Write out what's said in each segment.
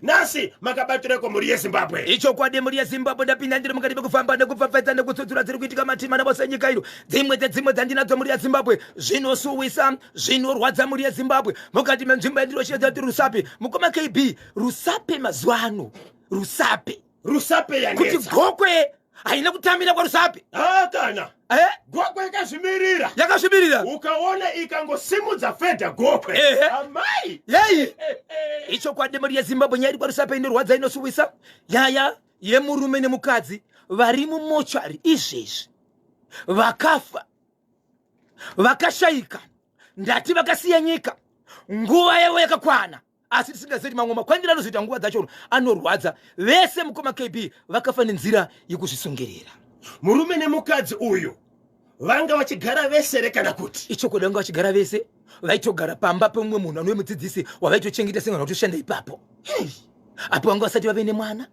Nhasi makabatireko mhuri yeZimbabwe? Ichokwadi mhuri yeZimbabwe, ndapinda ndiri mukati mekufamba nekupfapfaidza nekutsudzura dziri kuitika matima navose nyika ino. Dzimwe dzedzimwe dzandinadzo mhuri yeZimbabwe zvinosuwisa, zvinorwadza mhuri yeZimbabwe. Mukati menzvimbo yandinoshedza kuti Rusape, mukoma KB, Rusape mazuva ano, Rusape Rusape yanetsa. Kuti Gokwe haina kutamira kwaRusape. Ah, kana eh? Gokwe yakazvimirira, yakazvimirira. Ukaona ikangosimudza fedha Gokwe, amai yei. Ichokwadi mhuri yeZimbabwe, nyaya iri kwaRusape inorwadza, inosuwisa. Nyaya yemurume nemukadzi vari mumochari izvezvi, vakafa, vakashayika, ndati vakasiya nyika, nguva yavo yakakwana, asi tisingazivi kuti mamwe makwandiro anozoita nguva dzacho anorwadza. Vese mukoma KB vakafa nenzira yekuzvisungirira. Murume nemukadzi uyu vanga vachigara vese here kana kuti? Ichokwadi, vanga vachigara vese, vaitogara pamba pemumwe munhu anove mudzidzisi wavaitochengeta semwana kutoshanda ipapo. Apo vanga vasati vave nemwana,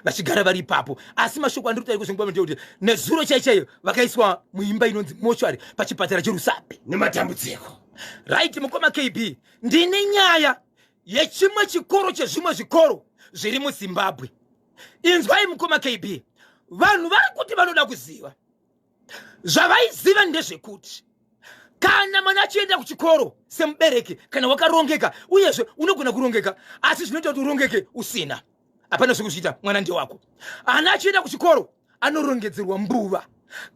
vachigara vari ipapo. Asi mashoko andiri kutaura kuzvingwa ndekuti nezuro chai chaiyo vakaiswa muimba inonzi mochwari pachipatara cheRusape nematambudziko. Right, mukoma KB, ndine nyaya yechimwe chikoro chezvimwe zvikoro zviri muZimbabwe. Inzwai mukoma KB, vanhu vari kuti vanoda kuziva. Zvavaiziva ndezvekuti kana mwana achienda kuchikoro, semubereki kana wakarongeka, uyezve unogona kurongeka asi zvinoita kuti urongeke usina, hapana zvekuzviita, mwana ndewako. Ana achienda kuchikoro anorongedzerwa mbuva,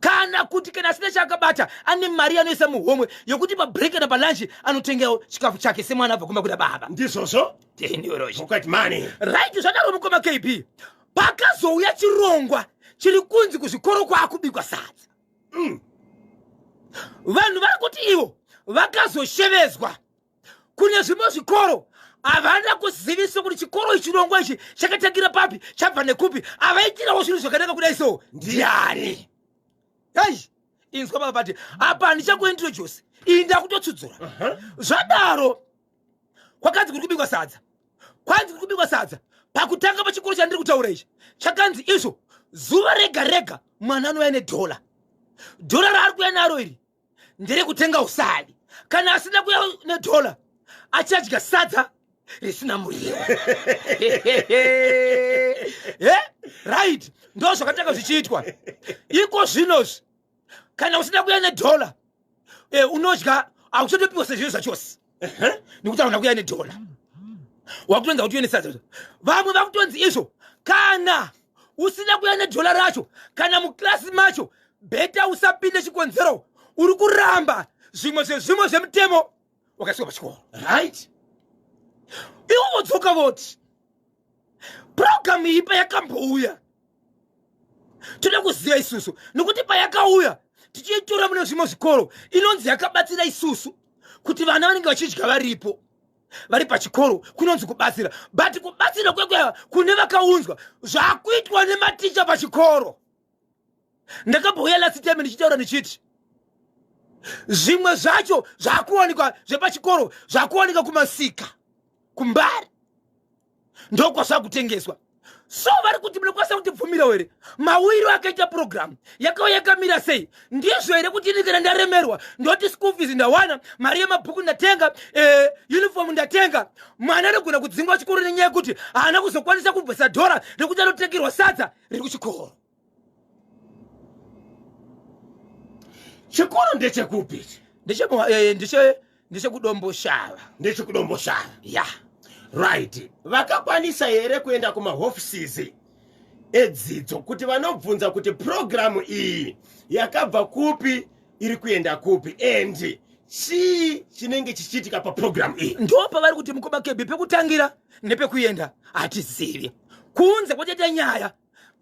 kana kuti kana asina chaakabata ane mari anoisa muhomwe yokuti pabreak kana palunch anotengawo chikafu chake semwana abva kumba kuda baba. Ndizvozvo. Tendioroji. Pocket money. Right, zvadaro mukoma KB, pakazouya chirongwa chiri kunzi kuzvikoro kwaakubikwa sadza. Vanhu vari kuti ivo vakazoshevedzwa kune zvimwe zvikoro, havana kuziviswa kuti chikoro ichi, chirongwa ichi chakatangira papi, chabva nekupi, havaitirawo zvinhu zvakanaka kudai so ndiani? Ei, inzwa baba, pati apa handichakuintroduce iyi, ndakutotsudzura. Zvadaro kwakanzi kuri kubikwa sadza, kwanzi kuri kubikwa sadza. Pakutanga pachikoro chandiri kutaura ichi, chakanzi izvo zuva rega rega mwana anouya nedhola. Dhola raari kuuya naro iri nderekutenga usavi. Kana asina kuuya nedhola, achadya sadza risina muriwo. Right, ndo zvakatanga zvichiitwa. Iko zvinozvi kana usina kuuya nedhola, unodya, hauchatopiwa sezvinhu zvachose, nekuti hauna kuuya nedhola, wakutonzi hautuye nesadza. Vamwe vakutonzi izvo kana usina kuuya nedhola racho, kana muklasi macho better usapinde, chikonzero uri kuramba zvimwe zvezvimwe zvemutemo wakaiswa pachikoro. Ivo vodzoka voti purogiramu iyi payakambouya, toda kuziva isusu, nokuti payakauya tichiitora mune zvimwe zvikoro, inonzi yakabatsira isusu kuti vana vanenge vachidya varipo, vari pachikoro, kunonzi kubatsira. But kubatsira kwekweya kune vakaunzwa zvakuitwa nematicha pachikoro. Ndakambouya last time ndichitaura ndichiti zvimwe zvacho zvakuwanikwa zvepachikoro zvakuwanika kumasika kuMbare, ndokwazvakutengeswa. So vari kuti munokwanisa kutibvumirawo here mawiro akaita purogiramu yakauya, yakamira sei? Ndizvo here kuti ini kana ndaremerwa ndoti school fees ndawana, mari yemabhuku ndatenga, uniform ndatenga, mwana anogona kudzingwa chikoro nenyaya yekuti haana kuzokwanisa kubvisa dhora rekuti anotengerwa sadza riri kuchikoro? Chikoro ndechekupi? NdechekuDomboshava. NdechekuDomboshava. Ya. Right, vakakwanisa here kuenda kumahofisisi edzidzo kuti vanobvunza kuti purogiramu iyi yakabva kupi, iri kuenda kupi, and chii chinenge chichiitika papurogiramu iyi? Ndo pavari kuti mukoma KB, pekutangira nepekuenda hatizivi, kunze kwachaita nyaya.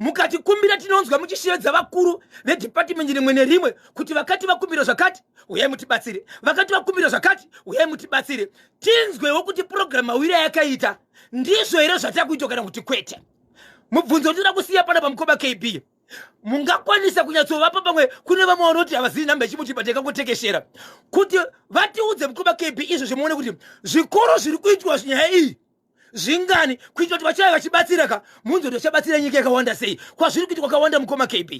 Mukatikumbira tinonzwa muchishevedza vakuru vedhipatimendi rimwe nerimwe kuti vakati vakumbira zvakati, uyai mutibatsire, vakati vakumbira zvakati, uyai mutibatsire, tinzwewo kuti purogiramu mawiri ayakaita ndizvo here zvatakuitwa kana kuti kwete. Mubvunzo ndinoda kusiya pana pamukoma KB, mungakwanisa kunyatsovapa pamwe kune vamwe vanoti havazivi nhamba yechimuti, but yakangotekeshera kuti vatiudze mukoma KB izvo zvimuone kuti zvikoro zviri kuitwa nyaya iyi zvingani, kuitira kuti vachauya vachibatsira ka, munzi kuti vachabatsira nyika yakawanda sei, kwazviri kuitwa kwakawanda. Mukoma KB,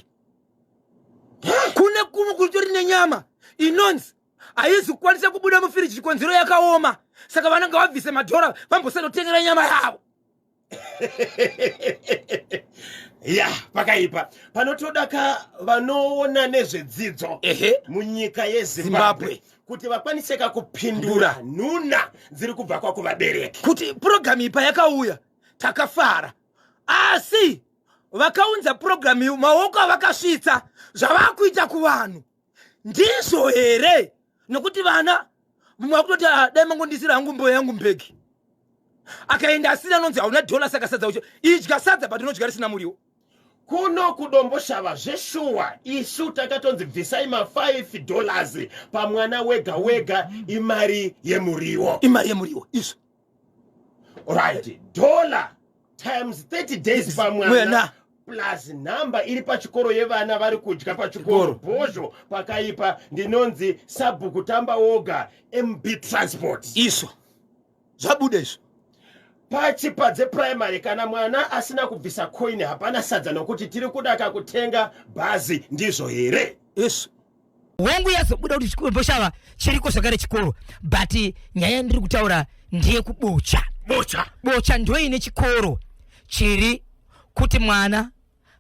kune kumwe kuritori nenyama inonzi haizi kukwanisa kubuda mufiriji, chikonzero yakaoma, saka vanenge vabvise madhora vambosandotengera nyama yavo. Ya, pakaipa. Panotoda ka vanoona nezvedzidzo munyika yeZimbabwe kuti vakwanise ka kupindura nhuna dziri kubva kwakuvabereki. Kuti purogiramu iyi payakauya takafara, asi vakaunza purogiramu iyi maoko avakasvitsa zvavakuita kuvanhu ndizvo here? Nokuti vana mumwe akutoti, "Ah, dai mangondisira hangu mboyo yangu mbegi." Akaenda asina, anonzi hauna dhola, saka sadza ucho idya sadza, but unodya risina muriwo. Kuno kuDomboshava zveshuwa isu takatonzi bvisai ma5 dollars pamwana wega wega, imari yemuriwo. Imari yemuriwo izvo. Right, dollar times 30 days pamwana Mwena. Plus nhamba iri pachikoro yevana vari kudya pachikoro. Bhozho, pakaipa. Ndinonzi Sabhuku Tamba Woga, MB Transport. Izvo zvabuda izvo. Pachipadze Primary, kana mwana asina kubvisa coin hapana sadza, nokuti tiri kuda kakutenga bhazi. Ndizvo here? Izvo. Hongu, yazobuda kuti Domboshava chiriko zvakare chikoro, but nyaya yandiri kutaura ndeyekuBocha. Bocha. Bocha ndoine chikoro chiri kuti mwana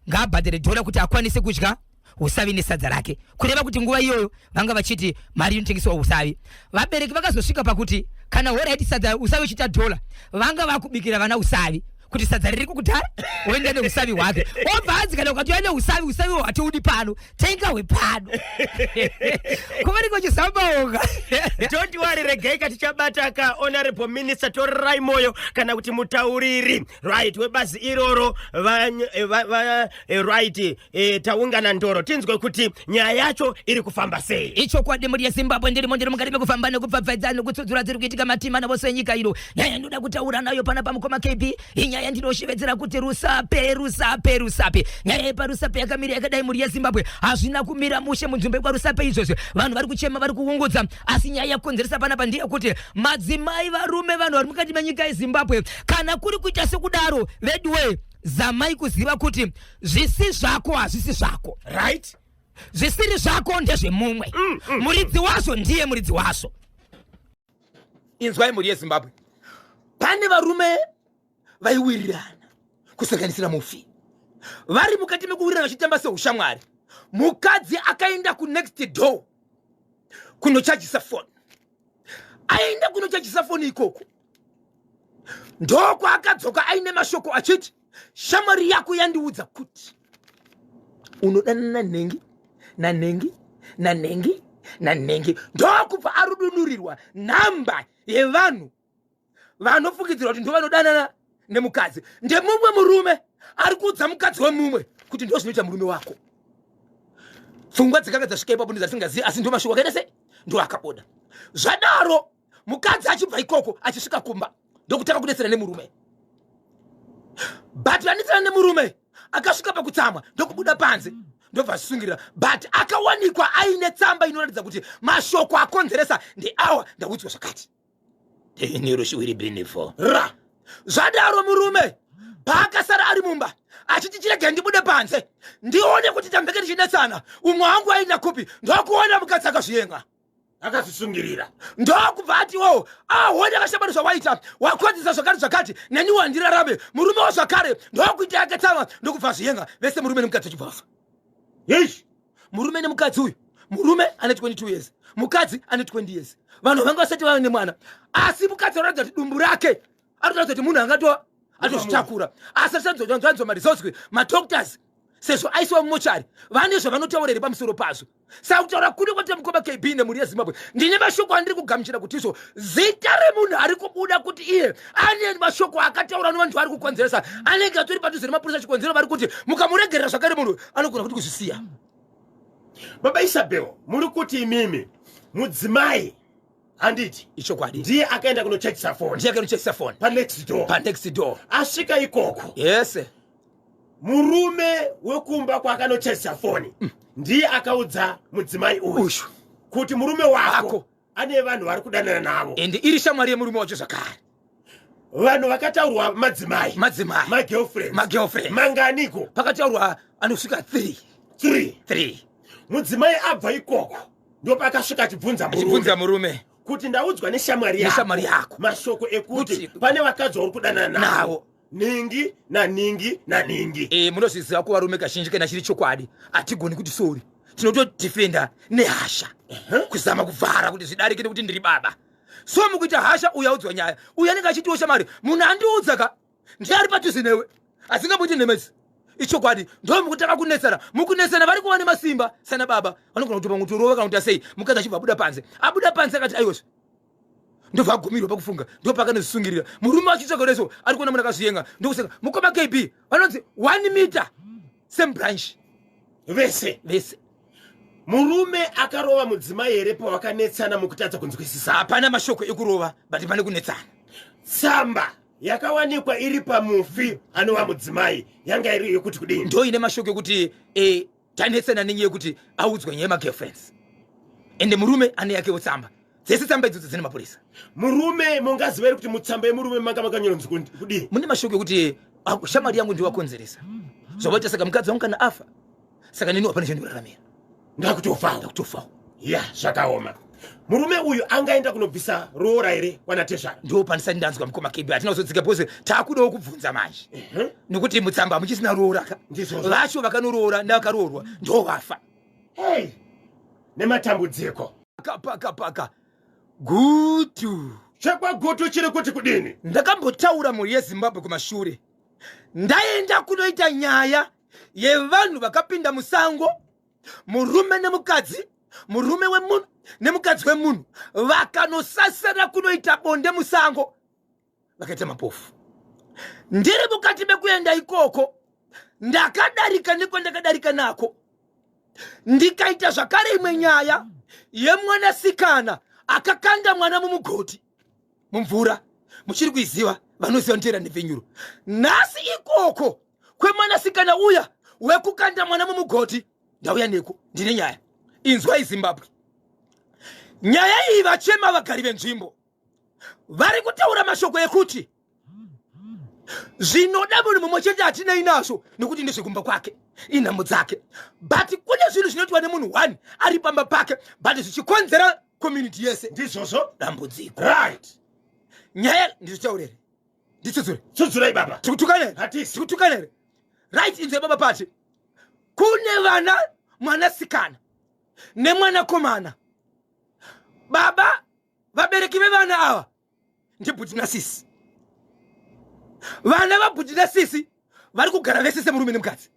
ngaabhadhare dhora kuti akwanise kudya usavi nesadza rake. Kureva kuti nguva iyoyo vanga vachiti mari inotengeswa usavi. Vabereki vakazosvika pakuti kana alright, sadza usavi uchiita dhola, vanga vakubikira vana usavi kuti sadza riri kukudhara, oenda neusavi hwake. Obva anzi kana ukatouya neusavi, usavi hwatiudi pano, tenga hwepano kuvariko chisambaoga. Don't worry, regai katichabata ka Honorable Minister Torerai Moyo kana kuti mutauriri, right, webazi iroro right, Taungana Ndoro, tinzwe kuti nyaya yacho iri kufamba sei. Ichokwadi, muri yeZimbabwe, ndirimo, ndiri mukati mekufamba nekupfapfaidza nekutsudzura dziri kuitika matima navose enyika ino. Nyaya ndoda kutaura nayo pana pamukoma KB, inyaya ndinoshevedzera kuti Rusape, Rusape, Rusape. Nyaya yepaRusape yakamira yakadai, mhuri yeZimbabwe. Hazvina kumira mushe munzvimbo yekwaRusape izvozvo. Vanhu vari kuchema, vari kuungudza, asi nyaya yakonzeresa panapa ndeyekuti madzimai, varume, vanhu vari mukati menyika yeZimbabwe, kana kuri kuita sekudaro, veduwe, zamai kuziva kuti zvisi zvako hazvisi zvako. Zvisiri zvako ndezvemumwe, muridzi wazvo ndiye muridzi wazvo. Inzwai, mhuri yeZimbabwe, pane varume vaiwirirana kusanganisira mufi. Vari mukati mekuwirirana vachitamba seushamwari, mukadzi akaenda kunext door kunochajisa foni. Aenda kunochajisa foni ikoko, ndokwaakadzoka aine mashoko achiti, "Shamwari yako yandiudza kuti unodanana nanhengi, nanhengi, nanhengi, nanhengi." Ndokubva arudunurirwa nhamba yevanhu vanofungidzirwa kuti ndo vanodanana nemukadzi. Ndemumwe murume ari kuudza mukadzi wemumwe kuti ndo zvinoita murume wako. Pfungwa dzakanga dzasvika ipapo ndedzasingazivi, asi ndo mashoko akaita sei, ndo akabuda. Zvadaro, mukadzi achibva ikoko achisvika kumba, ndokutanga kudetsera nemurume, but vanetsana nemurume, akasvika pakutsamwa, ndokubuda panze, ndobva asungirira, but akawanikwa aine tsamba inoratidza kuti mashoko akonzeresa ndeawa: "Ndaudzwa zvakati niroshiwiri Ra. Zvadaro, murume paakasara ari mumba achiti, "Chirege ndibude panze ndione kuti tambeke tichinetsana, umwe wangu aenda kupi?" Ndokuona mukadzi akazviyenga. Akazvisungirira. Ndokubva ati, "O, ahone kashamwari, zvawaita wakonzesa zvakati zvakati, neniwo handirarame." Murume wazvakare ndokuita yake tsama, ndokubva zviyenga vese, murume nemukadzi, vachibva vafa. Yesh. Murume nemukadzi uyu, murume ane 22 years, mukadzi ane 20 years. Vanhu vanga vasati vave nemwana, asi mukadzi anoratidza kuti dumbu rake anoratidza kuti munhu angato atozvitakura, asi asanzwa maresults, madoctors, sezvo aisiwa mumochari, vane zvavanotaura here pamusoro pazvo? Saka kutaura kune kwatira, mukoma KB nemhuri yeZimbabwe, ndine mashoko andiri kugamuchira kuti izvo zita remunhu ari kubuda kuti iye ane mashoko akataura nevanhu vari kukonzeresa anenge atori padhuze nemapurisa. Chikonzero, vari kuti mukamuregerera zvakare, munhu anogona kuti kuzvisiya. Baba Isabel, muri kuti imimi mudzimai, handiti? Ichokwadi. Ndiye akaenda kunochekisa foni. Ndiye akanochekisa foni. Panext door. Panext door. Asvika ikoko, murume wekumba kwaakanochekisa foni ndiye akaudza mudzimai uyu Uyu. kuti murume wako Wako. ane vanhu vari kudanana navo. Ende iri shamwari yemurume wacho zvakare. Vanhu vakataurwa madzimai. Madzimai. Magirlfriend. Magirlfriend. Manganiko? Pakataurwa anosvika 3. 3. 3. Mudzimai abva ikoko, ndopakasvika achibvunza achibvunza murume murume kuti, "Ndaudzwa neshamwari Neshamwari yako. mashoko ekuti Kuti- pane vakadzi vari kudanana navo." Navo. Nhingi nanhingi nanhingi. E, munozviziva kuvarume kazhinji kana chiri chokwadi hatigoni kuti sori, tinotodefenda nehasha kuzama kuvhara kuti zvidarike nekuti ndiri baba. So mukuita hasha, uyu audzwa nyaya, uyu anenge achitiwo shamari, munhu andiudza ka ndiye ari padhuze newe, asingamboiti nhema idzi, ichokwadi. Ndo mukutanga kunetsana, mukunetsana vari kuva nemasimba sana baba vanogona kutopa mutorova kana kuita sei. Mukadzi achibva abuda panze, abuda panze akati aiwazve, ndobva agumirwa pakufunga, ndopakanozvisungirira. Murume achitsvaga kudaso ari kuona munhu akazviyenga, ndokuseka. Mukoma KB, vanonzi 1 meter, same branch. Vese. Vese. Murume akarova mudzimai here pawakanetsana mukutadza kunzwisisa? Hapana mashoko ekurova, but pane kunetsana. Tsamba yakawanikwa iri pamufi anova mudzimai yanga iri yekuti kudini? Ndo ine mashoko ekuti tanetsana nenyaya yekuti audzwe nyaya yemagirlfriends, ende murume ane yakewo tsamba. Dzese tsamba idzodzo dzine mapurisa. Murume mungaziva here kuti mutsamba yemurume manga makanyoronzi kudini? Mune mashoko ekuti shamwari yangu ndiwakonzeresa zvavaita, saka mukadzi wangu kana afa, saka neni hapana chandinoraramira. Ndakutofawo. Ndakutofawo. Ya, zvakaoma. Murume uyu angaenda kunobvisa roora here kwanatezvara? Ndo pandisati ndanzwa, mukoma KB. Hatina kuzodzika because taakudawo kubvunza manje, nekuti mutsamba hamuchisina roora ka. Ndizvozvo. Vacho vakanoroora nevakaroorwa ndo vafa. Hey, nematambudziko. Paka paka gutu. Chekwagutu chiri kuti kudini? Ndakambotaura mhuri yeZimbabwe kumashure, ndaenda kunoita nyaya yevanhu vakapinda musango, murume nemukadzi, murume wemunhu nemukadzi wemunhu, vakanosasana kunoita bonde musango, vakaita mapofu. Ndiri mukati mekuenda ikoko, ndakadarika nekwandakadarika nako, ndikaita zvakare imwe nyaya yemwanasikana akakanda mwana mumugoti, mumvura. Muchiri kuiziva, vanoziva nditeera nhepfenyuro. Nhasi ikoko kwemwanasikana uya wekukanda mwana mumugoti ndauya neko, ndine nyaya. Inzwai Zimbabwe, nyaya iyi vachema vagari venzvimbo vari kutaura mashoko ekuti zvinoda munhu mumwe chete hatinei nazvo nekuti ndezvekumba kwake, inhamo dzake, but kune zvinhu zvinoitwa nemunhu one ari pamba pake but zvichikonzera community yese. Ndizvozvo. Dambudziko. Nyaya ndizvitaurere, nditsudzure. Tsudzurai baba. Tikutukanere? Hatisi. Tikutukanere? Right, inzwe baba pati kune vana, mwanasikana nemwanakomana. Baba, vabereki vevana ava ndibhuti nasisi. Vana vabhuti nasisi vari kugara vese semurume nemukadzi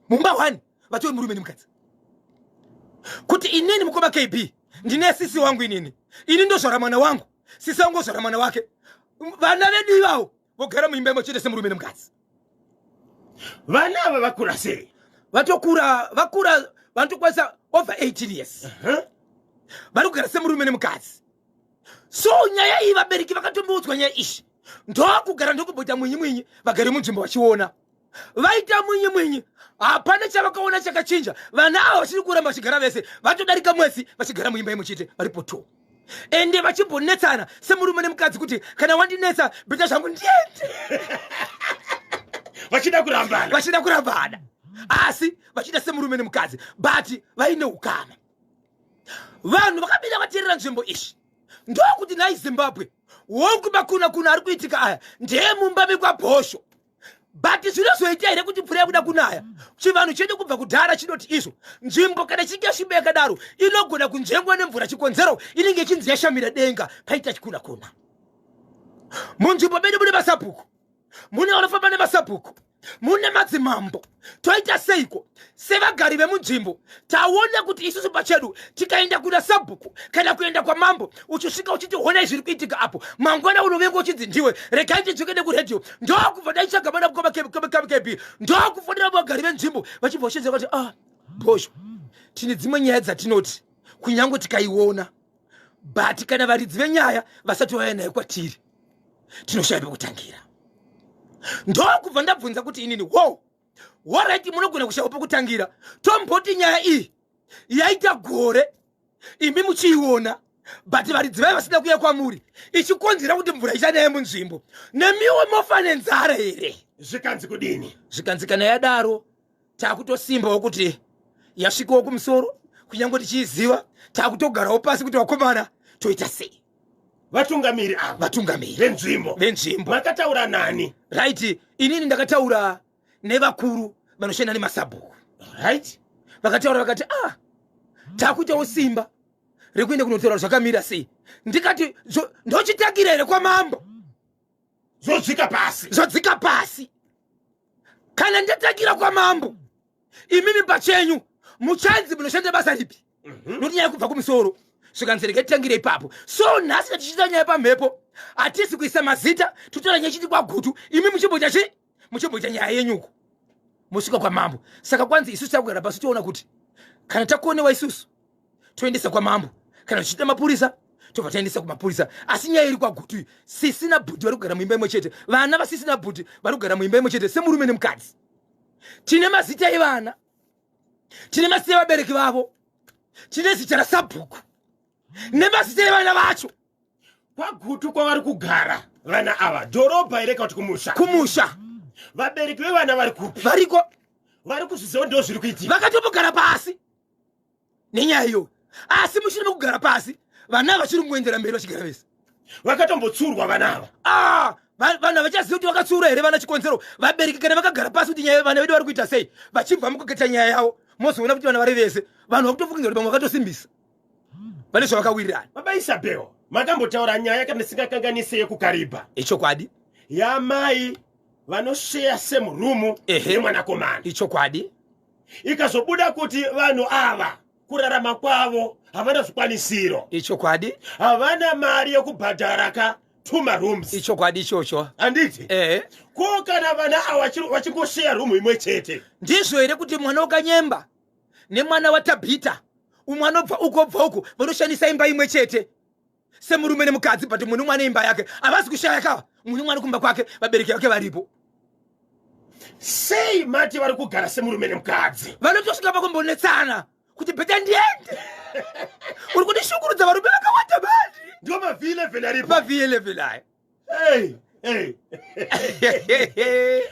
mumba one, vatori murume nemukadzi. Kuti inini mukoma KB ndine sisi wangu, inini ini ndozvara mwana wangu, sisi wangu ozvara mwana wake, vana vedu ivavo vogara muimba imwe chete semurume nemukadzi. Vana ava vakura sei? Vatokura, vakura, vanotokwanisa over 18 years. Vari kugara semurume nemukadzi. So nyaya iyi vabereki vakatomboudzwa nyaya iyi, ndokugara ndokumboita mwinyi mwinyi, vagari munzvimbo vachiona vaita mwinyi mwinyi, hapana chavakaona chakachinja. Vana ava vachiri kuramba vachigara vese, vatodarika mwedzi vachigara muimba imwe chete, varipo two, ende vachimbonetsana semurume nemukadzi kuti kana wandinetsa bita zvangu ndiende. Vachida kurambana. Vachida kurambana, asi vachida semurume nemukadzi, but vaine ukama. Vanhu vakabida vateerera nzvimbo izvi, ndokuti nhai Zimbabwe, woku makuna kuna ari kuitika aya ndeyemumba mekwaBhosho, but zvinozoita here kuti mvura yakuda kunaya? Chivanhu chedu kubva kudhara chinoti izvo nzvimbo kana ichinge yasviba yakadaro inogona kunzvengwa nemvura, chikonzero inenge ichinzi yashamira denga, paita chikuna kuna. Munzvimbo medu mune masabhuku, mune vanofamba nemasabhuku, mune madzimambo. Toita seiko sevagari vemunzvimbo? Taona kuti isusu pachedu tikaenda kuna sabhuku kana kuenda kwamambo, uchisvika uchiti honai zviri kuitika apo, mangwana unovenga uchinzi ndiwe. Regai tidzoke nekuredhiyo. Ndokubva ndaitsvaga mana mukoma KB, ndokufonera vagari venzvimbo, vachibva vashedzera kuti ah, Bhosho, tine dzimwe nyaya dzatinoti kunyange tikaiona, but kana varidzi venyaya vasati vauya nayo kwatiri, tinoshaya pekutangira. Ndokubva ndabvunza kuti inini, wo alright, munogona kushaya pekutangira, tomboti nyaya iyi yaita gore imi muchiiona, but varidzi vayo vasina kuuya kwamuri, ichikonzera kuti mvura ichanaya munzvimbo, nemiwo mofa nenzara here? Zvikanzi kudini? Zvikanzi kana yadaro takutosimbawo kuti yasvikawo kumusoro, kunyange tichiiziva, takutogarawo pasi kuti vakomana toita sei. Vatungamiri ava. Vatungamiri venzvimbo. Venzvimbo. Makataura nani? Right, inini ndakataura nevakuru vanoshanda nemasabhuku. Right. Vakataura vakati ah, takuitawo simba rekuenda kunotaura zvakamira sei. Ndikati ndochitangira here kwamambo? Zvodzika pasi. Zvodzika pasi. Kana ndatangira kwamambo, imimi pachenyu muchanzi munoshanda basa ripi? Nokuti nyaya kubva kumusoro zvikanzi regai titangire ipapo. So nhasi tatichiita nyaya pamhepo, hatisi kuisa mazita, totaura nyaya chiti kwaGutu, imi muchimboita chi muchimboita nyaya yenyuko mosvika kwamambo. Saka kwanzi isusu takugara pasi toona kuti kana takonewa isusu toendesa kwamambo, kana tichiita mapurisa tobva taendesa kumapurisa. Asi nyaya iri kwaGutu iyi, sisi nabhudhi vari kugara muimba imwe chete, vana vasisi nabhudhi vari kugara muimba imwe chete semurume nemukadzi. Tine mazita evana, tine mazita evabereki vavo, tine zita rasabhuku nemazita evana vacho. KwaGutu kwavari kugara vana ava, dhorobha here kana kuti kumusha? Kumusha. Vabereki vevana vari kupi? Variko. Vari kuzviziva ndo zviri kuitika? Vakatombogara pasi nenyaya iyoyo, asi mushure mekugara pasi vana vachiri kungoendera mberi vachigara vese. Vakatombotsurwa vana ava? Ah, vanhu havachazivi kuti vakatsiura here vana. Chikonzero, vabereki kana vakagara pasi kuti nyaya vana vedu vari kuita sei, vachibva mukugeta nyaya yavo, mozoona kuti vana vari vese. Vanhu vakutofungidzira kuti vamwe vakatosimbisa vane zvavakawirirana. Baba Isabel, makambotaura nyaya kana ndisingakanganise yekuKariba. Ichokwadi. Yamai vanosheya semurumu nemwanakomana. Ichokwadi. Ikazobuda kuti vanhu ava kurarama kwavo havana zvikwanisiro. Ichokwadi. Havana mari yekubhadhara ka tuma rooms. Ichokwadi ichocho. Handiti? Ehe. Ko kana vana ava vachingosheya rumu imwe chete? Ndizvo here kuti mwana wakanyemba nemwana waTabhita, umwe anobva uko obva uko, vanoshandisa imba imwe chete semurume nemukadzi, but mune umwe ane imba yake? Havasi kushaya kava, mune umwe ari kumba kwake, vabereki vake varipo. Sei mati vari kugara semurume nemukadzi? Vanotosvika pakumbonetsana kuti better ndiende, uri kundishungurudza, varume vakawanda mani. Ndiwo maV11 aripo. MaV11 aya. Hey, hey.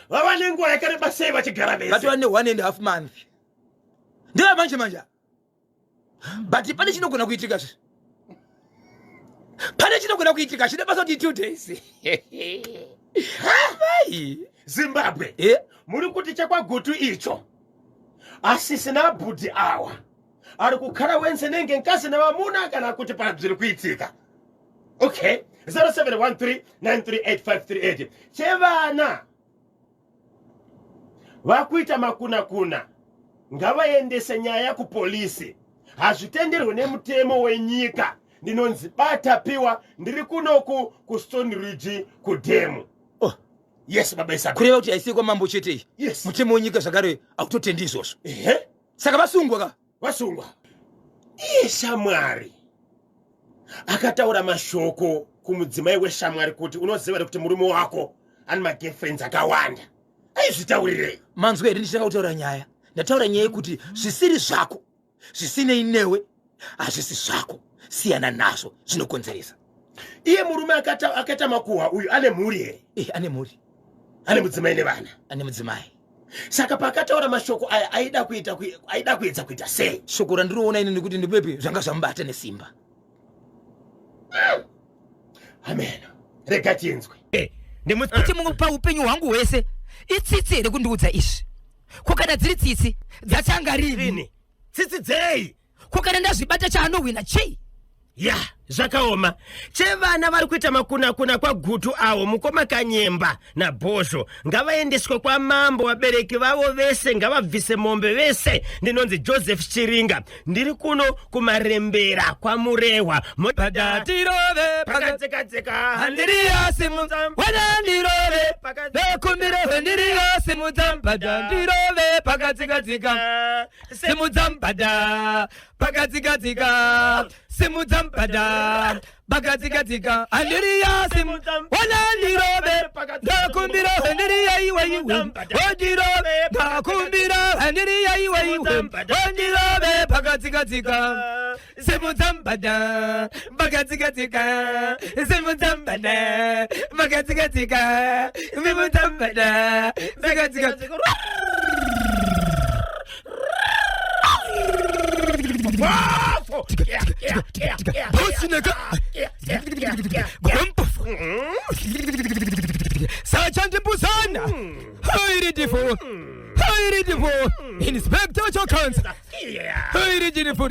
Vava nenguva yakareba sei vachigara vese? Vatova ne1.5 month, ndeva manje manje. But pane chinogona kuitika zve, pane chinogona kuitika chine basa kuti 2 days. Hai. Zimbabwe, Eh? muri kuti chekwaGutu icho asisina bhudhi awa ari kukhala wense nenge mkazi nevamuna, kana kuti pana zviri kuitika? Okay, 0713 938 chevana vakuita makunakuna, ngavaendese nyaya kupolisi, hazvitenderwe nemutemo wenyika. Ndinonzi Batapiwa, ndiri kunoku kuStone Ridge kudhemu. Oh. Yes, baba Isabel. Kureva kuti haisii kwamambo chete iyi? Yes. Mutemo wenyika zvakare hautotendi izvozvo. Ehe. Saka vasungwa ka? Vasungwa. Iye shamwari akataura mashoko kumudzimai weshamwari kuti unoziva here kuti murume wako ane magirlfriends akawanda? Aizvitaurirei? Manzwa here ndichitanga kutaura nyaya? Ndataura nyaya yekuti zvisiri zvako, zvisinei newe, hazvisi zvako, siyana nazvo, zvinokonzeresa. Iye murume akaita makuhwa uyu ane mhuri here? Eh, ane mhuri. Ane mudzimai nevana? Ane mudzimai. Saka paakataura mashoko aya aida kuita aida kuedza kuita sei? Shoko randinoona ini nekuti ndipepi zvanga zvamubata nesimba. Amen, rega tinzwe. Kuti paupenyu hwangu hwese itsitsi here kundiudza izvi? Ko kana dziri tsitsi dzatanga rini? Rini? Tsitsi dzei? Ko kana ndazvibata chaanohwina chii? Ya, zvakaoma. Chevana vari kuita makunakuna kwaGutu avo, mukoma Kanyemba naBhozho ngavaendeswe kwamambo, vabereki vavo vese ngavabvise mombe vese. Ndinonzi Joseph Chiringa, ndiri kuno kuMarembera kwaMurehwa. Tirove. Pakadzekadzeka. Handiriyo simudza wana ndirove, ndokumbiro handiriyo simudza mbada ndirove pakadzikadzika, simudza mbada pakadzikadzika, simudza mbada pakadzikadzika, handiriyo simudza wana ndirove, ndokumbiro handiriyo iwe iwe ondirove, ndakumbira handiriyo iwe iwe ondirove pakadzikadzika, simudza mbada pakadzikadzika, simudza mbada pakadzikadzika, simudza mbada pakadzikadzika. What? Fo. Tika, tika, tika, tika, tika. Bosineka. Gompofu. Sergeant Mbuzana. Hairidifo. Hairidifo. Inspector Chokanza. Hairidifo.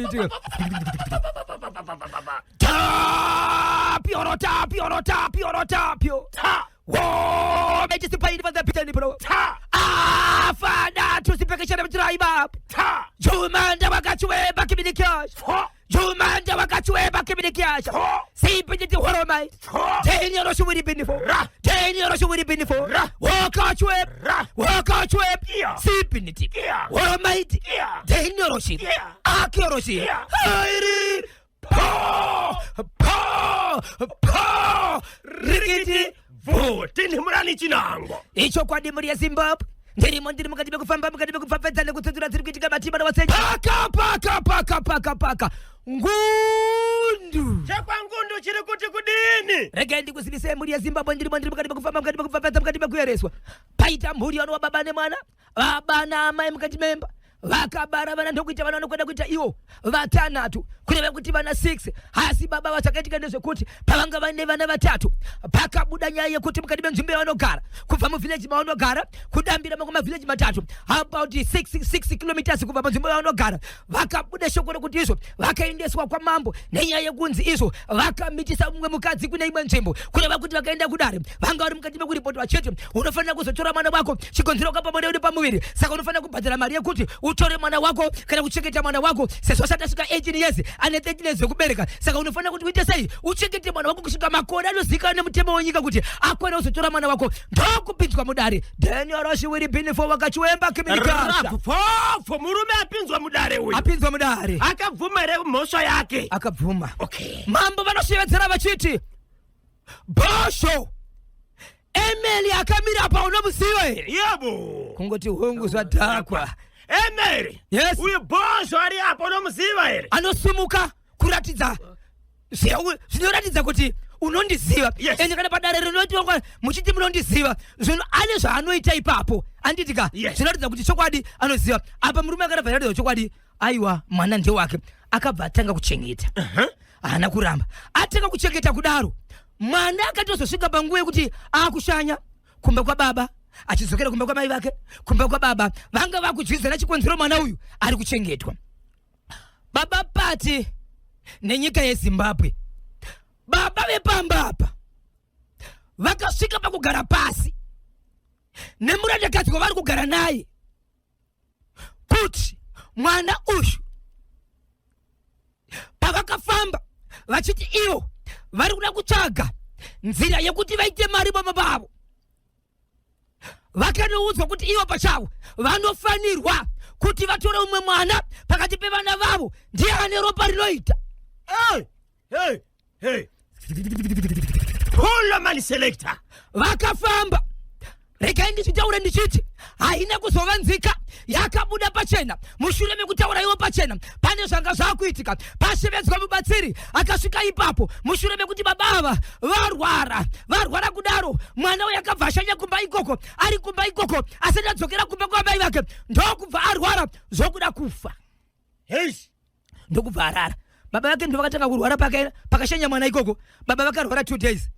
Tapio, tapio, tapio, tapio. Ta. Wo, mechisipaini vazapitani bro. Ta. Afana tusipekeshana mtiraiba. Ta. Jumanda wakachiweba kibinikyasha. Fo. Jumanda wakachiweba kibinikyasha. Fo. Sipinjiti horomai. Fo. Daniel Oshuwiri binifo. Ra. Daniel Oshuwiri binifo. Ra. Wakachweb. Ra. Wakachweb. Yeah. Sipiniti. Yeah. Horomaiti. Yeah. Daniel Oshi. Yeah. Akioroshi. Yeah. Hairi. Pa. Pa. Pa. Rikiti. Vu. Tinhimurani chinango. Ichokwadi mhuri yeZimbabwe, ndirimo ndiri mukati mekufamba, mukati mekupfapfadza nekutsudzura dziri kuitika matima nawasenyi. Paka paka paka paka paka ngundu. Chekwangundu chiri kuti kudini? Regai ndikuzivisei mhuri yeZimbabwe, ndirimo ndiri mukati mekufamba, mukati mekupfapfadza, mukati mekuyereswa. Paita mhuri yanova baba nemwana, baba naamai mukati memba. Vakabara vana ndokuita vana vanokwenda kuita ivo vatanhatu, kureva kuti vana 6. Asi baba vachakaitika ndezvekuti pavanga vaine vana vatatu, pakabuda nyaya yekuti mukati menzvimbo yavanogara, kubva muvhileji mavanogara kudambira mamwe mavhileji matatu, about 6 kilometers kubva munzvimbo yavanogara, vakabuda shoko rekuti izvo vakaendeswa kwamambo nenyaya yekunzi izvo vakamitisa mumwe mukadzi kune imwe nzvimbo, kureva kuti vakaenda kudare vanga vari mukati mekuripotwa chete. Unofanira kuzotora mwana wako, chikonzero wakapa mwana uri pamuviri, saka unofanira kubhadhara mari yekuti utore mwana wako kana kuchengeta mwana wako sezvo asati asvika 18 years, ane 13 years yekubereka. Saka unofanira kuti uite sei? Uchengete mwana wako kusvika makore anozivikanwa nemutemo wenyika kuti akwane uzotora mwana wako. Ndokupinzwa mudare. Daniel Rashiwiri Binifo wakachiwemba kiminikasha. Rapfopfo murume apinzwa mudare uyu. Apinzwa mudare. Akabvuma here mhosva yake? Akabvuma. Okay. Mambo vanoshevedzera vachiti, Bhosho Emily akamira apa unomuziva here? Yebo. Kungoti hungu zvadhakwa. Emily. Yes. Uyu Bhosho ari apa unomuziva here? Anosumuka kuratidza zvinoratidza kuti unondiziva. Yes. Ende kana padare rinoitwa muchiti munondiziva, zvino ane zvaanoita ipapo, anditi ka? Yes. Zvinoratidza kuti chokwadi anoziva. Apa murume akarabva aratidza chokwadi, aiwa mwana ndewake, akabva atanga kuchengeta. Haana kuramba, atanga kuchengeta kudaro, mwana akatozosvika panguva yekuti akushanya kumba kwababa, achidzokera kumba kwamai vake, kumba kwababa vanga vakudyidzana chikonzero mwana uyu ari kuchengetwa. Baba Pati nenyika yeZimbabwe, baba vepamba apa vakasvika pakugara pasi nemurandakadzi wavari kugara naye kuti mwana uyu, pavakafamba vachiti ivo vari kuda kutsvaga nzira yekuti vaite mari baba vavo, vakanoudzwa kuti ivo pachavo vanofanirwa kuti vatore umwe mwana pakati pevana vavo, ndiye ane ropa rinoita. Hey, hey, hey. Pull man selector. Vakafamba, regai ndichitaure ndichiti haina kuzovanzika, yakabuda pachena mushure mekutaura iwo pachena pane zvanga zvakuitika. Pashevedzwa mubatsiri akasvika ipapo mushure mekuti baba ava varwara. Varwara kudaro, mwana uyu akabva ashanya kumba ikoko, ari kumba ikoko asati adzokera kumba kwamai vake, ndokubva arwara zvokuda kufa. Hey. Ndokubva arara. Baba vake ndo vakatanga kurwara pakashanya mwana ikoko. Baba vakarwara 2 days,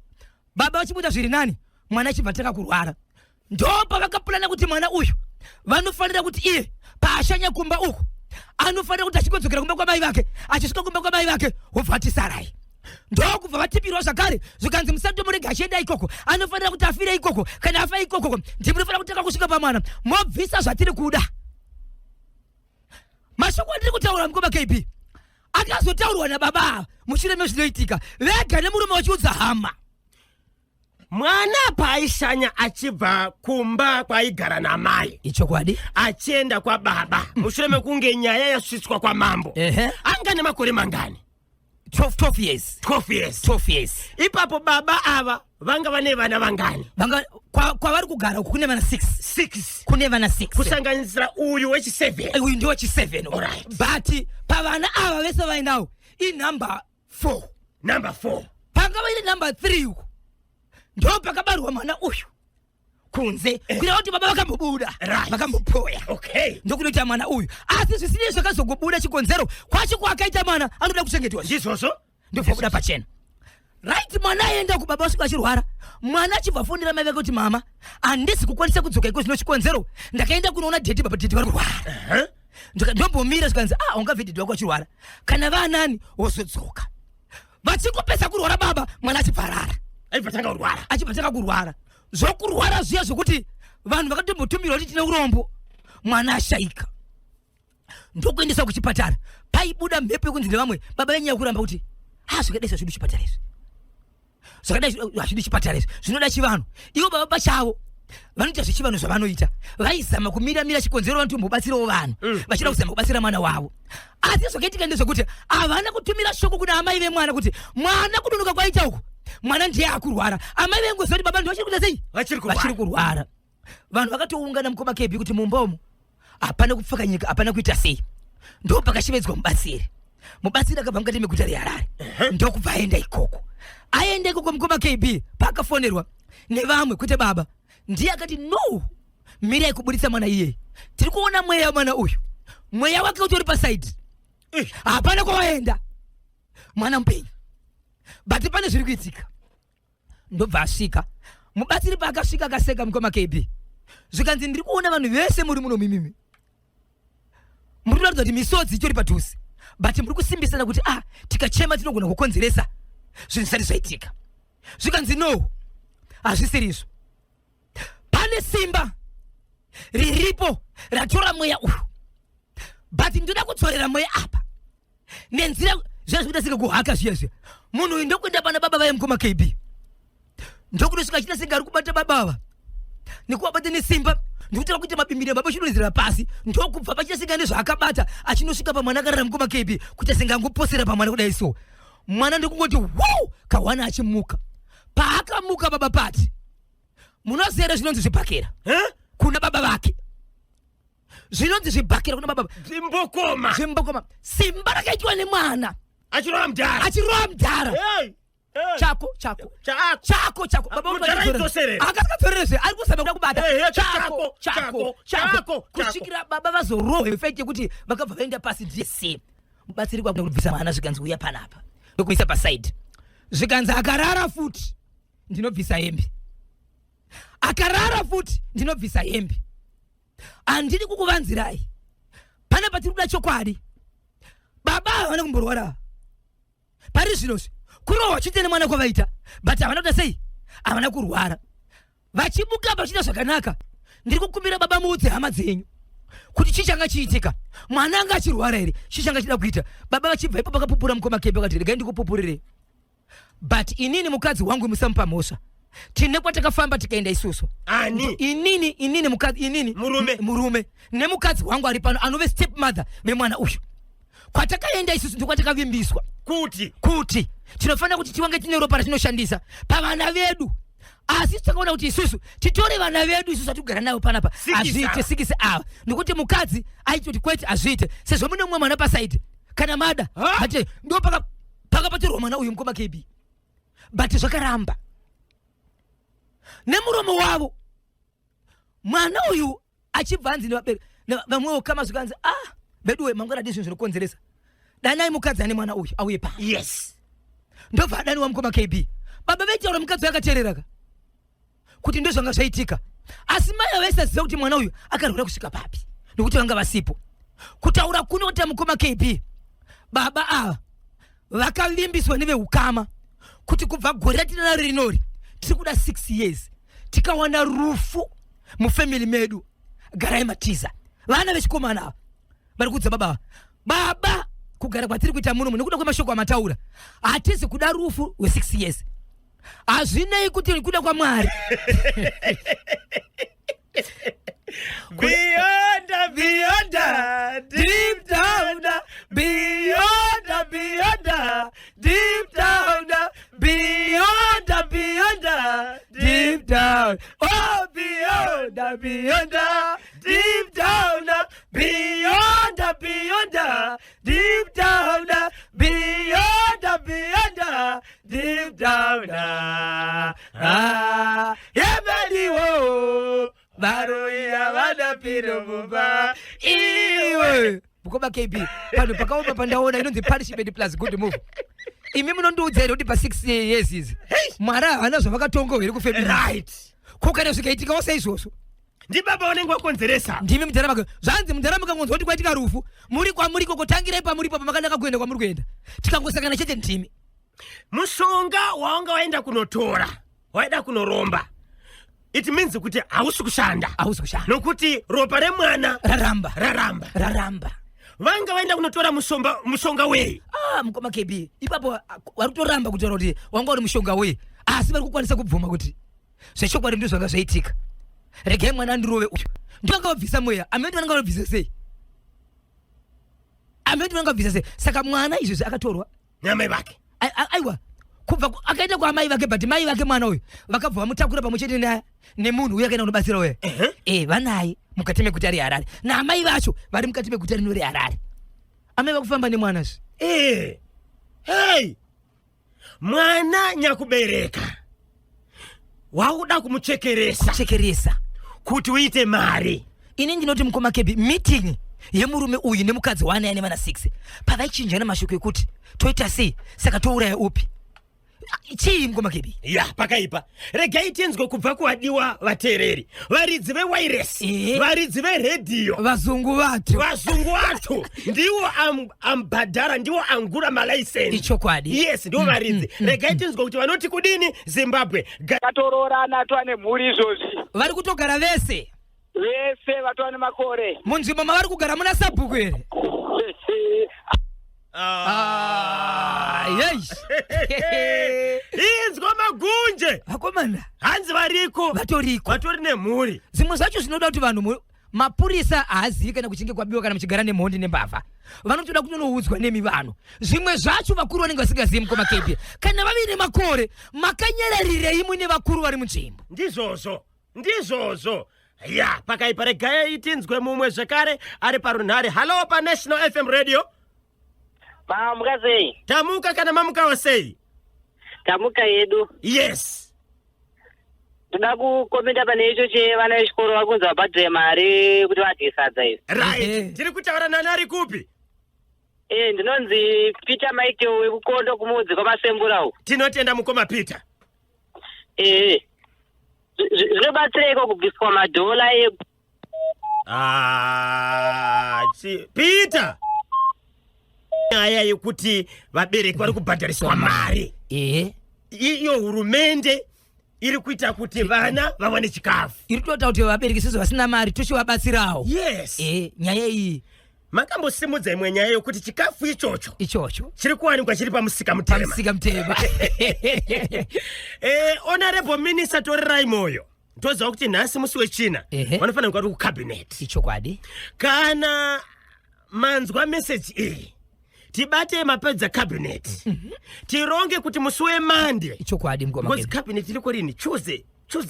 baba vachibuda zviri nani, mwana achibva atanga kurwara. Ndo pavakapulana kuti mwana uyu vanofanira kuti iye paashanya kumba uku anofanira kuti achingodzokera kumba kwamai vake, achisvika kumba kwamai vake wobva atisarai. Ndokubva vatipirwa zvakare, zvikanzi musatomurega achienda ikoko, anofanira kuti afire ikoko. Kana afa ikoko, ndimunofanira kutanga kusvika pamwana mobvisa zvatiri kuda. Mashoko andiri kutaura, mukoma KB, akazotaurwa nababa ava mushure mezvinoitika vega nemurume vachiudza hama. Mwana paaishanya achibva kumba kwaigara namai Ichokwadi. achienda kwababa mushure mekunge nyaya yasvitswa kwamambo, anga nemakore mangani? 12 years. 12 years. 12 years. Ipapo baba ava vanga vane vana vangani? Vanga kwavari kugara uku kune vana 6. 6. Kune vana 6. Kusanganisira uyu wechi7. Uyu ndewechi7. Alright. But pavana ava vese vainawo inumber 4. Number 4. Panga vaine number 3 uku ndo pakabarwa mwana uyu. Kunze, kureva kuti baba vakambobuda, vakambopoya. Ndokunoita mwana uyu, asi zvisinei zvakazogobuda chikonzero kwacho kwakaita mwana anoda kuchengetwa. Ndizvozvo. Ndobva kubuda pachena, right? Mwana aenda kubaba vasvika achirwara. Mwana achibva afonera mai vake kuti, "Mama, handisi kukwanisa kudzoka iko zvino. Chikonzero, ndakaenda kunoona daddy, baba, daddy vari kurwara." Ndombomira. Zvikanzi, "Ah, ungabve daddy wako achirwara, kana vaanani wozodzoka." Vachingopedza kurwara baba, mwana achibva arara. Aibva tanga kurwara. Achibva tanga kurwara, zvokurwara zviya zvokuti vanhu vakatombotumirwa kuti tine urombo, mwana ashaika. Ndokuendeswa kuchipatara. Paibuda mhepo yekunzi nevamwe baba venyaya yekuramba kuti, "Ha, zvakadai zvazvidi chipatara izvi, zvakadai hazvidi chipatara izvi, zvinoda chivanhu." Ivo baba pachavo vanoita zvechivanhu zvavanoita, vaizama kumiramira chikonzero, vanotombobatsirawo vanhu, vachida kuzama kubatsira mwana wavo. Asi zvakaitika ndezvekuti havana kutumira shoko kuna amai vemwana kuti mwana kunonoka kwaita uku, mwana ndiye akurwara. Amai vengoziva kuti baba ndivo vachiri kuita sei? Vachiri kurwara. Vachiri kurwara. Vanhu vakatoungana, mukoma KB, kuti mumba umu hapana kupfakanyika, hapana kuita sei. Ndo pakashevedzwa mubatsiri. Mubatsiri akabva mukati meguta reHarare, ndokubva aenda ikoko. Aenda ikoko, mukoma KB, paakafonerwa nevamwe kwete baba ndiye akati, "No, mirai kuburitsa mwana iyeye. Tiri kuona mweya wemwana uyu, mweya wake utori paside, hapana kwawaenda, mwana mupenyu, but pane zviri kuitika." Ndobva asvika mubatsiri. Paakasvika akaseka, mukoma KB. Zvikanzi, "Ndiri kuona vanhu vese muri muno mimimi muri kuratidza kuti misodzi itori padhuze, but muri kusimbisana kuti, ah, tikachema tinogona kukonzeresa zvinhu zvisati zvaitika." Zvikanzi, "No, hazvisiri izvo. Pane simba riripo ratora mweya uyu, but ndoda kudzorera mweya apa nenzira zviya zvikuita senge kuhaka zviya zviya." Munhu uyu ndokuenda pana baba vaye, mukoma KB, ndokunosvika achiita senge ari kubata baba ava nekuvabata nesimba, ndikutora kuita mabimbiri, baba chidonhedzera pasi. Ndokubva pachiita senge ane zvaakabata, achinosvika pamwana akarara, mukoma KB, kuita senge angoposera pamwana kudai. So mwana ndokungoti wu kawana achimuka. Paakamuka baba pati, munoziva here zvinonzi zvibhakera kuna baba vake? Zvinonzi zvibhakera kuna baba. Zvimbokoma. Zvimbokoma. Simba rakaitwa nemwana achirova mudhara. Achirova mudhara. Hey! Hey! Chako, chako. Chako. Chako, chako, baba. Mudhara aidzoserera. Akasikadzorerezve, ari kuzama kuda kubata. Ehe, chako. chako, chako. chako, chako. Chako. Kusvikira baba vazorohwa effect yekuti vakabva vaenda pasi. Ndiye mubatsiri kwakuda kubvisa mwana. Zvikanzi, "Uya panapa." Ndokuisa paside. Zvikanzi, "Akarara futi ndinobvisa hembe, akarara futi ndinobvisa hembe. Handidi kukuvanzirai, pana patiri kuda chokwadi. Baba havana kumborwara pari zvinozvi. Kurohwa chite nemwana kwavaita, but havana kuita sei? Havana kurwara. Vachimuka vachiita zvakanaka. Ndiri kukumbira baba muudze hama dzenyu kuti chii changa chiitika. Mwana anga achirwara here? Chii changa chida kuita?" Baba vachibva ipo vakapupura, mukoma KB, vakati, "Regai ndikupupurire, but inini mukadzi wangu musamupa mhosva. Tine kwatakafamba tikaenda isusu." Ani? Inini mukadzi, inini. Murume. Murume nemukadzi wangu ari pano, anove step mother vemwana uyu. Kwatakaenda isusu ndokwatakavimbiiswa kuti kuti tinofanira kuti tiwange tine ropa ratinoshandisa pavana vedu. Asi takaona kuti isusu titore vana vedu isusu atigara navo panapa Sikisi hazviite." ava. Sikisi ava, nekuti mukadzi aitoti, "Kwete, hazviite, sezvo mune mumwe mwana paside, kana mada hate." Ndo pakapatorwa mwana uyu, mukoma KB, but zvakaramba nemuromo wavo. Mwana uyu achibva anzi nevabereki vamwewo kama, zvikanzi, "Ah, veduwe, mangwana adi zvinhu zvinokonzeresa. Danai mukadzi ane mwana uyu auye pano." Ndobva adaniwa, mukoma KB. Baba vaitaura, mukadzi uyu akateerera ka kuti ndozvanga zvaitika. Asi mai havaisaziva kuti mwana uyu akarwara kusvika papi, nokuti vanga vasipo. Kutaura kuno kuti, mukoma KB, baba ava vakavimbiswa neveukama kuti kubva gore ratinaro rinori, tiri kuda 6 years, tikawana rufu mufamily medu, garai matiza. Vana vechikomana ava vari kuudza baba ava, "Baba, kugara kwatiri kuita muno nekuda kwemashoko amataura, hatizi kuda rufu rwe6 years. Hazvinei kuti kuda kwaMwari." Beyond, beyond, deep down, beyond, beyond, deep down, beyond, beyond, deep down, oh, beyond, beyond, deep down, beyond, beyond, deep down, beyond, beyond, deep down. Ah, ah, yeah. Havadiwo varoyi havana piro mumba iwe. Mukoma KB, pano pakaoma pandaona inonzi punishment plus good move. Imi munondiudza here kuti pa 6 years izi Mwari havana zvavakatonga here kufamily? Right. Ko kana zvikaitika saizvozvo? Ndibaba vanenge vakonzeresa. Ndimi mudhara maka zvanzi mudhara mukangonzwa kuti kwaitika rufu muri kwamuri koko tangirai pamuripo pamakanaka kuenda kwamuri kuenda tikangosangana chete ndimi. Mushonga wawanga waenda kunotora waida kunoromba it means kuti hausi kushanda. Hausi kushanda. Nokuti ropa remwana raramba. Raramba. Raramba. Vanga vaenda kunotora mushonga wei? Ah, mukoma KB, ipapo vari kutoramba kutaura kuti wanga uri mushonga wei, asi vari kukwanisa kubvuma kuti zvechokwadi ndizvo zvanga zvaitika. Regai mwana andirove uyu. Ndivanga vabvisa mweya, amene vanenge vabvisa sei? Amene vanenge vabvisa sei? Saka mwana izvezvi akatorwa namai vake. Aiwa, kubva akaenda kwaamai vake, but mai vake mwana uyu vakabva vamutakura pamwe chete nemunhu uyu akaenda kunobatsira uya. Vanaye mukati meguta reHarare naamai vacho vari mukati meguta rino reHarare. Amai vakufamba nemwana zve. Hey! Mwana nyakubereka wakuda kumuchekeresa. Kuchekeresa. Kuti uite mari. Ini ndinoti mukoma Kebi, meeting yemurume uyu nemukadzi waanaye nevana 6 pavaichinjana mashoko ekuti toita sei, saka touraya upi? Chii mukoma Kebi? Ya, pakaipa. Regai tinzwe kubva kuvadiwa vateereri, varidzi vewairesi, varidzi veredhiyo, vazungu vacho. Vazungu vacho ndiwo ambhadhara, ndiwo angura malaisensi. Ichokwadi. Yes, ndiwo varidzi. Regai tinzwe kuti vanoti kudini. Zimbabwe. Vatoroorana, tova nemhuri izvozvi. Vari kutogara vese? Vese vatova nemakore. Munzvimbo mavari kugara muna sabhuku here? Ah, yes. Inzwa magunje. Vakomana. Hanzi variko. Vatoriko. Vatori nemhuri. Zvimwe zvacho zvinoda kuti vanhu mapurisa haazivi kana kuchinge kwabiwa kana muchigara nemhondi nembavha. Vanotoda kunonoudzwa nemi vanhu. Zvimwe zvacho vakuru vanenge vasingazivi mukoma KB. Kana vave nemakore makanyararirei muine vakuru vari munzvimbo? Ndizvozvo. Ndizvozvo. Ya, pakaipa. Regai tinzwe mumwe zvekare ari parunhare. Hello pa National FM Radio. Mamuka sei? Tamuka, kana mamukawo sei? Tamuka yedu. Yes. Toda kukomenta pane icho chevana vechikoro vakunzi vabhadhire mari kuti vadye sadza izvi. Right. Tiri kutaura nani, ari kupi? Ndinonzi Peter Michael wekuKondo kumudzi kwaMasembura uku. Tinotenda mukoma Peter. Zvinobatsireiko kubviswa madhola e Ah, Peter. Nyaya yekuti vabereki vari kubhadhariswa mari. Iyo hurumende iri kuita kuti vana vawane chikafu. Iri kutoita kuti vabereki sezvo vasina mari tochivabatsirawo. Yes. Nyaya iyi Makambosimudza imwe nyaya yokuti chikafu ichocho ichocho chiri kuwanikwa chiri pamusika mutema. Pamusika mutema. Honorable Minister Torerai Moyo, toziva kuti nhasi musi wechina vanofanira kuva vari kucabinet. Ichokwadi. Kana manzwa meseji iyi, tibate mapedza cabinet, tironge kuti musi weMande. Ichokwadi mukoma. Because cabinet iriko rini? Tuesday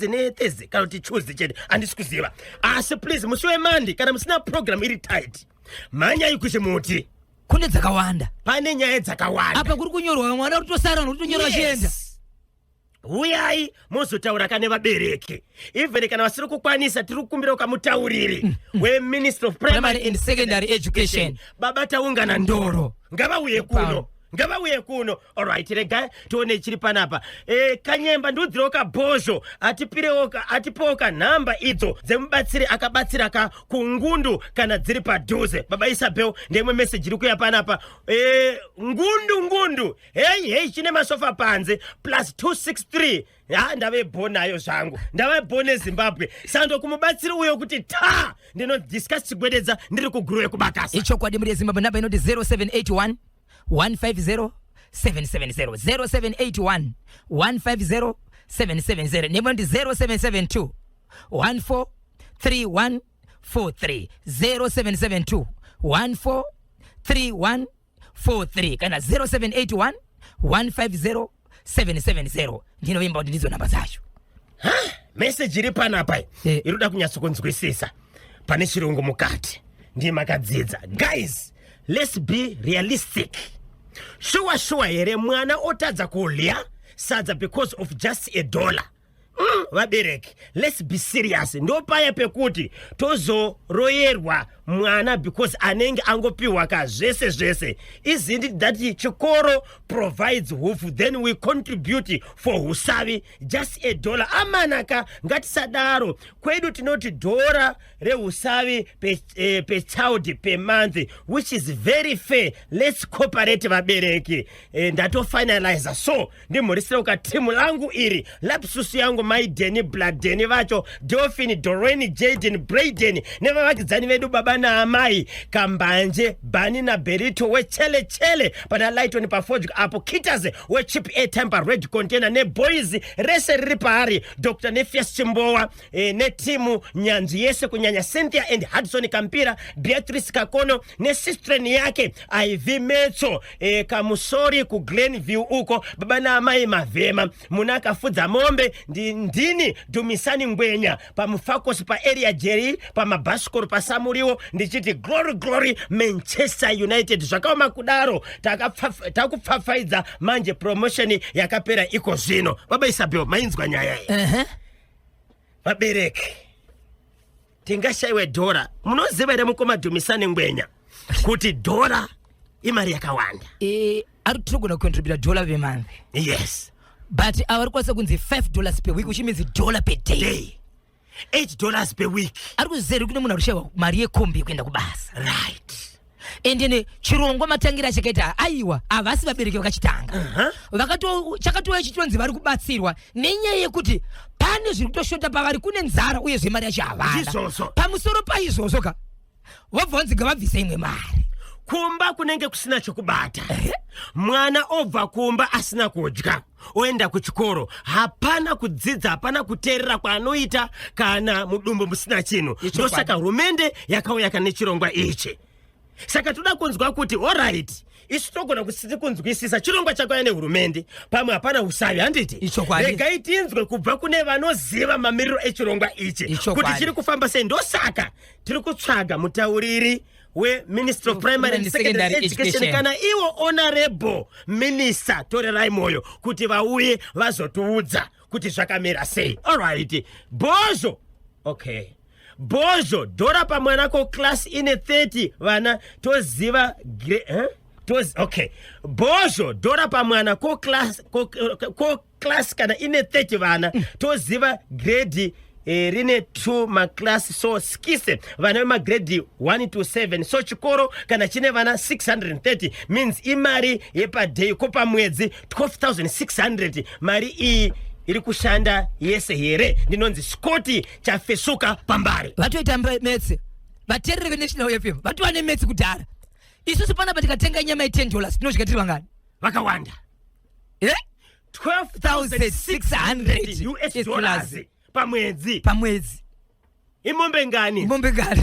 neThursday, kana kuti Tuesday chete, handisi kuziva. Asi please, musi weMande kana musina program iri tight, mhanyai kuchimuti. Kune dzakawanda. Pane nyaya dzakawanda. Apa kuri kunyorwa mwana uri kutosara, uri kutonyorwa achienda. Uyai mozotaura kane vabereki, even kana vasiri kukwanisa, tiri kukumbira kamutauriri weMinister of Primary and Secondary Education, Baba Taungana Ndoro, ngavauye kuno, ngavauye kuno. Alright, rega tione chiri panapa. Kanyemba, ndiudzirewo kabhozho, atipewo kanhamba idzo dzemubatsiri akabatsira ka kungundu kana dziri padhuze. Baba Isabel, ndeimwe meseji iri kuya panapa. Ngundu ngundu, hei hei, chine masofa panze plus 263. Ha, ndave bho nayo zvangu, ndave bho neZimbabwe. Sando kumubatsiri uyo kuti ta ndinodiscuss Chigwededza, ndiri kuguru yekubakasa. Ichokwadi muri yeZimbabwe. Namba inoti 0781 150 770, 0781 150 770, nemwe inoti 0772 14 3143, 0772 14 3143 kana 0781 150 770. Ndinovimba kuti ndidzo namba dzacho. Meseji iri panapa iri kuda kunyatsokunzwisisa, pane chirungu mukati, ndiye makadzidza. Guys, let's be realistic. Shuwa shuwa here mwana otadza kudya sadza because of just a dollar? Vabereki, let's be serious. Ndopaya pekuti tozoroyerwa mwana because anenge angopiwa ka zvese zvese. Isn't it that chikoro provides hupfu, then we contribute for usavi, just a dollar? Amanaka, ngatisadaro. Kwedu tinoti dhora reusavi per child per month, which is very fair. Let's cooperate, vabereki. Ndatofinaliza, so ndimhorisire katimu langu iri, lapsusu yangu, Maideni, Bladeni vacho, Dolphin, Doreni, Jaden, Braden, nevavakidzani vedu, baba naamai Kambanje, Bani naBerito wechele chele, pana Lighton pafodya apo, Kitas wechip airtime pared container, neboys rese riri paari, Dr Nefias Chimbowa, netimu nyanzvi yese, kunyanya Cynthia and Hudson Kampira, Beatrice Kakono nesistren yake Iv Metso, Kamusori kuGlenview uko, baba naamai Mavhema muna akafudza mombe. Ndini Dhumisani Ngwenya paMufakosi, paarea Jerry, pamabhasikoro paSamuriwo, ndichiti glory, glory Manchester United. Zvakaoma kudaro, takupfapfaidza manje, promotion yakapera iko zvino. Baba Isabel, mainzwa nyaya iyi? Ehe. Vabereki, tingashayiwe dhora. Munoziva here, mukoma Dhumisani Ngwenya, kuti dhora imari yakawanda? Ari tinogona kucontributa dollar per month. But ava ri kwanisa kunzi $5 per week, which means dollar per day. Day, $8 per week. Ari kuzeri kune munhu ari kushayiwa mari yekombi yekuenda kubasa. Ende chirongwa matangira achakaita, aiwa, havasi vabereki vakachitanga. Chakatouya chitonzi vari kubatsirwa nenyaya yekuti pane zviri kutoshota pavari, kune nzara, uyezve mari yacho havana. Ndizvozvo. Pamusoro paizvozvo ka, vobva vanzi ngavabvise imwe mari. Kumba kunenge kusina chokubata, mwana obva kumba asina kudya, oenda kuchikoro, hapana kudzidza, hapana kuteerera kwaanoita kana mudumbu musina chinhu. Ichokwadi. Ndosaka hurumende yakauya kane chirongwa ichi. Saka toda kunzwa kuti, alright, isu togona kusiti kunzwisisa chirongwa chakauya nehurumende, pamwe hapana usavi, handiti? Ichokwadi. Regai tinzwe kubva kune vanoziva mamiriro echirongwa ichi kuti chiri kufamba sei. Ndosaka tiri kutsvaga mutauriri weMinistry of Primary and Secondary Education Education. kana iwo Honorable Minister Torerai Moyo, kuti vauye vazotiudza kuti zvakamira sei. Alright, bhozho. Okay, bhozho, dhora pamwana ko class ine 30 vana, toziva eh? Okay, bhozho, dhora pamwana ko class kana ine 30 vana, toziva grade rine 2 maklasi, so skise vana vemagrade 1 to 7. So chikoro kana chine vana 630 means imari yepaday, ko pamwedzi 12,600. Mari iyi iri kushanda yese here? Ndinonzi Scott Chafesuka Pambare. Vatoita maths vateereri veNational FM, vatova nemaths kudhara. Isusu panapa tikatenga nyama ye$10, tinodya tiri vangani? Vakawanda. 12,600 US dollars pamwedzi. Pamwedzi. Imombe ngani? Mombe ngani?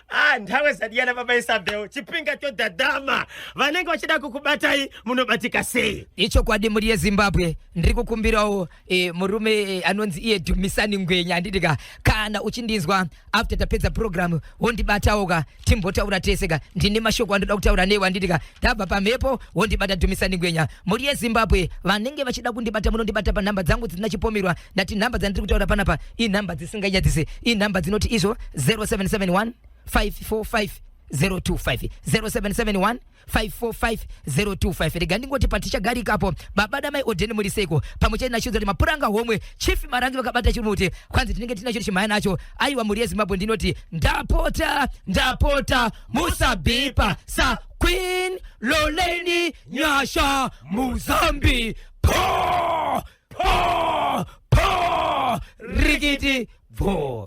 Ah, nthawe zadiyana, baba Isabel, chipinga chodhadhama. Vanenge vachida kukubatai, munobatika sei? Ichokwadi, muri yeZimbabwe, ndiri kukumbirawo murume anonzi iye Dhumisani Ngwenya, handiti ka? Kana uchindinzwa, after tapedza program wondibatawo ka, timbotaura tese ka. Ndine mashoko andoda kutaura newe, handiti ka? Ndabva pamhepo wondibata, Dhumisani Ngwenya. Muri yeZimbabwe, vanenge vachida kundibata, munondibata panhamba dzangu dzisina chipomerwa. Ndati nhamba dzandiri kutaura panapa inhamba dzisinganyadzise, inhamba dzinoti izvo 0771 545 025, 0771 545025. Rega ndingoti patichagarikapo, baba damai Odheni, muri seiko? Pamwe chete nachiudza kuti mapuranga homwe, Chief Marangi vakabata chimuti, kwanzi tinenge tinacho tichimhaya nacho. Aiwa, mhuri yeZimbabwe, ndinoti ndapota, ndapota, musabhipa sa Queen Loleni Nyasha Muzambi. Po po po, rikiti bvo.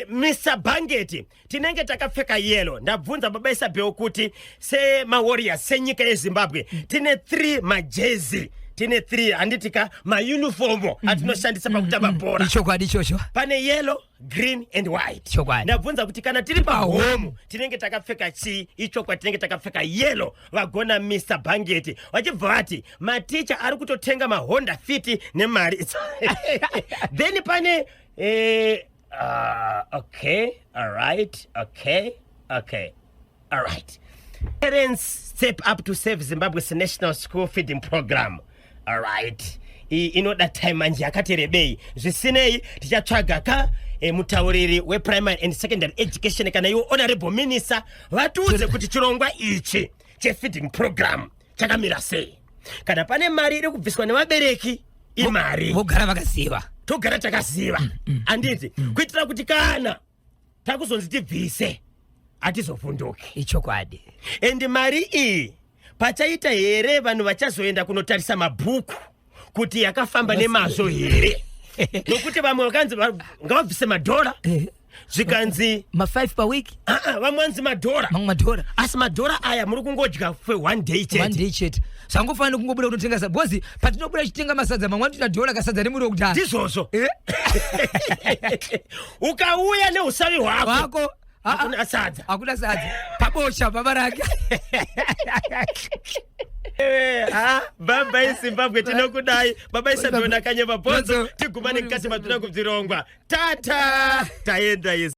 Mr Bangeti, tinenge takapfeka yellow. Ndabvunza baba Isabel kuti semawarriors, senyika yeZimbabwe, tine 3 majezi, tine 3, handitika, mayunifomu atinoshandisa pakutamba bhora. Ichokwadi ichocho. Pane yellow, green and white. Chokwadi. Ndabvunza kuti kana tiri pahome tinenge takapfeka chii? Ichokwadi, tinenge takapfeka yellow. Vagona Mr Bangeti, vachibva vati maticha ari kutotenga maHonda Fit nemari. Then pane okay, alright, okay, alright. Parents step up to save Zimbabwe's national school feeding program. Alright. Iyi inoda time manje yakati rebei. Zvisinei, tichatsvaga ka mutauriri weprimary and secondary education kana iwo honorable minister vatiudze kuti chirongwa ichi chefeeding program chakamira sei. Kana pane mari iri kubviswa nevabereki, imari vogara vakaziva. Togara takaziva, handiti? Kuitira kuti kana takuzonzi tibvise, hatizovhunduki. Ichokwadi. And mari iyi, pachaita here vanhu vachazoenda kunotarisa mabhuku kuti yakafamba nemazvo here? Nokuti vamwe vakanzi ngavabvise madhora, zvikanzi ma5 paweek. Aa, vamwe vanzi madhora. Mamwe madhora. Asi madhora aya muri kungodya for one day one chete. Day chete. Zvangofanira kungobuda kunotenga sadza, because patinobuda chitenga masadza, mamwe anotoita dhora kasadza nemuriwo kudhara. Ndizvozvo. Ukauya neusavi hwako, wako. Ah, ah. Hakuna sadza. Hakuna sadza pabosha baba rake. Ha, bye Zimbabwe, tinokudai. Baba Isabel Nakanyeva Bhonzo, tigumane mukati matuna kubzirongwa. Tata, taenda isu.